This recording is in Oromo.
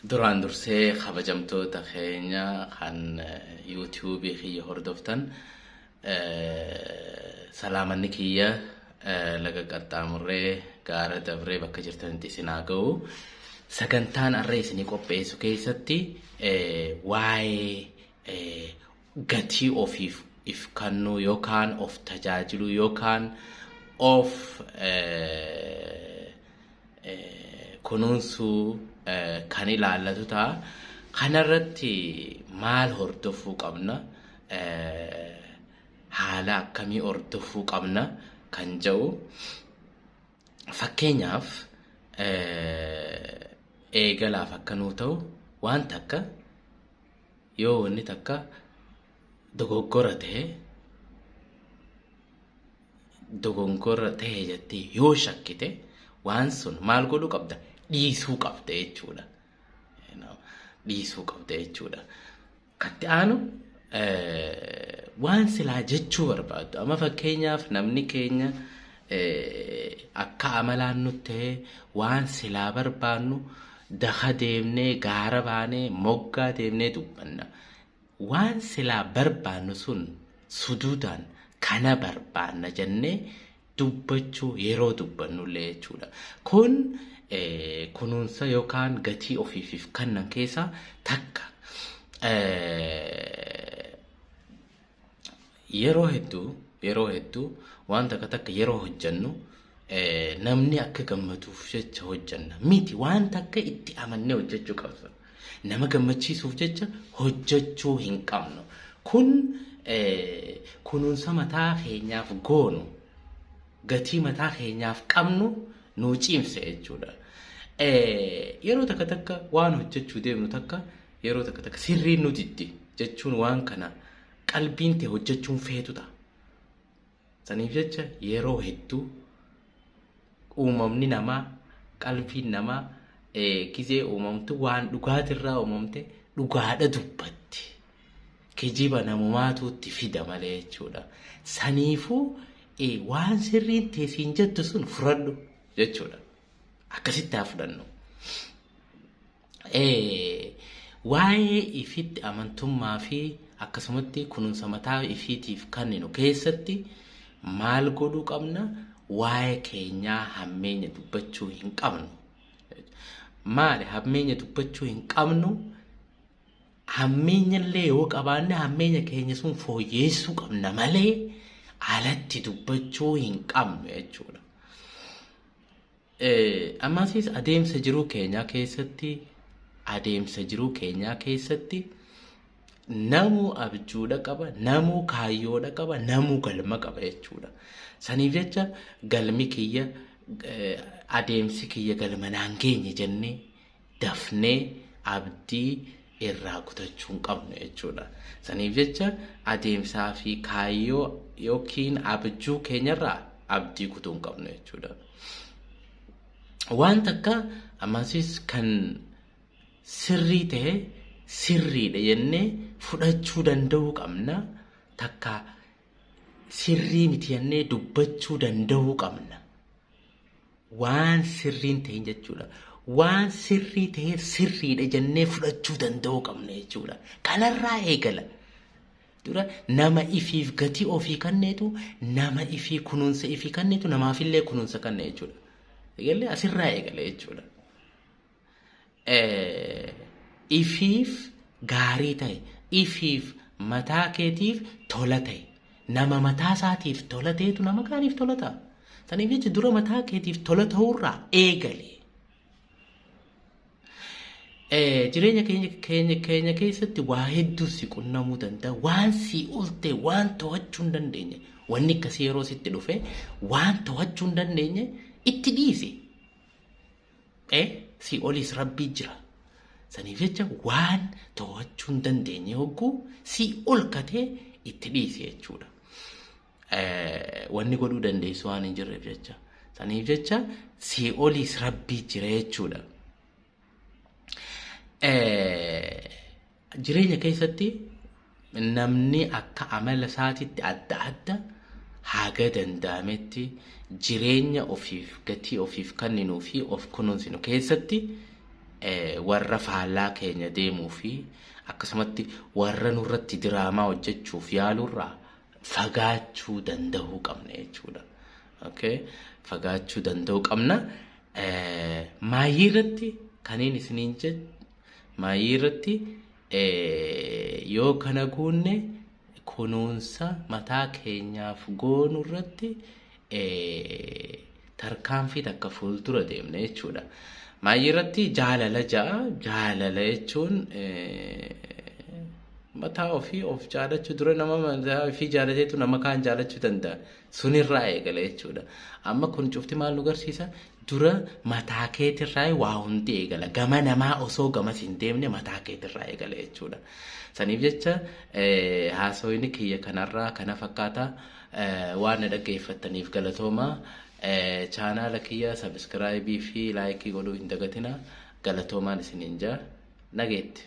Duraan dursee kabajamtoota keenya kan yuutiyuubii kiyya hordoftan salaamanni kiyya laga qaxxaamurree gaara dabree bakka jirtanitti isin haa ga'u. Sagantaan har'a isinii qopheessu keessatti waa'ee gatii ofiif if kannuu yookaan of tajaajiluu yookaan of kunuunsuu kan ilaallatu ta'a. Kanarratti maal hordofuu qabna? Haala akkamii hordofuu qabna? Kan jedhu fakkeenyaaf eegalaaf akka nuu ta'u waan takka yoo wanni takka dogoggora ta'e dogongora ta'e jettee yoo shakkite waan sun maal godhuu qabda? Dhiisuu qabda jechuudha. Dhiisuu qabda jechuudha. Katti aanu waan silaa jechuu barbaaddu. Amma fakkeenyaaf namni keenya akka amalaan nutti ta'e waan silaa barbaannu daka deemnee gaara baanee moggaa deemnee dubbanna. Waan silaa barbaannu sun suduudaan kana barbaanna jennee dubbachuu yeroo dubbannullee jechuudha. Kun kunuunsa yookaan gatii ofiifiif kannan keessaa takka. Yeroo hedduu yeroo hedduu waan takka takka yeroo hojjannu namni akka gammaduuf jecha hojjanna miti waan takka itti amannee hojjechuu qabna. Nama gammachiisuuf jecha hojjechuu hin qabnu. Kun kunuunsa mataa keenyaaf goonu gatii mataa keenyaaf qabnu nuu cimsa jechuudha. Yeroo takka takka waan hojjechuu deemnu takka yeroo takka takka sirriin nu diddi jechuun waan kana qalbiin tee hojjechuun feetu ta'a. Saniif jecha yeroo hedduu uumamni namaa qalbiin namaa gizee uumamtu waan dhugaatirraa uumamte dhugaadha dubbatti. Kijiba namumaatu itti fida malee jechuudha. Saniifuu waan sirriin tee siin jettu sun fudhadhu jechuudha. Akkasitti haa fudhannu. Waa'ee ifitti amantummaa fi akkasumatti kunuunsa mataa ifiitiif kanninu keessatti maal godhuu qabna? Waa'ee keenyaa hammeenya dubbachuu hin qabnu. Maali hammeenya dubbachuu hin qabnu? Hammeenya illee yoo qabaanne hammeenya keenya sun fooyyeessuu qabna malee alatti dubbachuu hin qabnu jechuudha. Ammasis adeemsa jiruu keenyaa keessatti adeemsa jiruu keenyaa keessatti namuu abjuudha qaba, namuu kaayyoodha qaba, namuu galma qaba jechuudha. Saniif jecha galmi kiyya adeemsi kiyya galma naan geenye jennee dafnee abdii irraa kutachuu hin qabnu jechuudha. Saniif jecha adeemsaa fi kaayyoo yookiin abjuu keenyarraa abdii kutuu hin qabnu jechuudha. Waan takka ammasis kan sirrii ta'e sirriidha jennee fudhachuu danda'uu qabna. Takka sirrii miti jennee dubbachuu danda'uu qabna. Waan sirrii hin ta'in jechuudha. Waan sirrii ta'eef sirriidha jennee fudhachuu danda'uu qabna jechuudha. Kanarraa eegala. Dura nama ifiif gatii ofii kanneetu nama ifii kunuunsa ifii kanneetu namaafillee kunuunsa kanne jechuudha. Eegalee asirraa eegala jechuudha. Ifiif gaarii ta'e, ifiif mataa keetiif tola ta'e. Nama mataa isaatiif tola ta'etu nama kaaniif tola ta'a. Saniif jecha dura mataa keetiif tola ta'uurraa eegale. Jireenya keenya keenya keenya keessatti waa hedduu si qunnamuu danda'a. Waan si ol ta'e waan to'achuu hin dandeenye. Wanni akkasii yeroo sitti dhufe waan to'achuu hin dandeenye itti dhiisi. Si oliis rabbii jira. Saniif jecha waan to'achuu hin dandeenye hogguu si ol katee itti dhiisi jechuudha. Wanni godhuu dandeessu waan hin jirreef jecha. Saniif jecha si oliis rabbii jira jechuudha. Jireenya keessatti namni akka amala isaatitti adda adda haga danda'ametti jireenya ofiif gatii ofiif kanninuu fi of kunuunsinu keessatti warra faallaa keenya deemuu fi akkasumatti warra nurratti diraamaa hojjechuuf yaalurraa fagaachuu danda'uu qabna jechuudha. Okay? Fagaachuu danda'uu qabna. Maayyii irratti kaniin isiniin jedhu, maayyii irratti yoo kana guunne, kunuunsa mataa keenyaaf goonu irratti tarkaanfii takka fuuldura deemna jechuudha. Maayyii irratti jaalala ja'a. Jaalala jechuun mataa ofii of jaalachuu. Dura nama mataa ofii jaalateetu nama kaan jaalachuu danda'a. Sunirraa eegala jechuudha. Amma kun cufti maal nu agarsiisa? Dura mataa keetirraa waa hundi eegala. Gama namaa osoo gamas hin deemne mataa keetirraa eegala jechuudha. Saniif jecha haasawni kiyya kanarraa kana fakkaata. Waan na dhaggeeffattaniif galatooma. Chaanaala kiyya subscribe fi like godhuu hin dagatina. Galatoomaan isiniin jaa. Nageetti.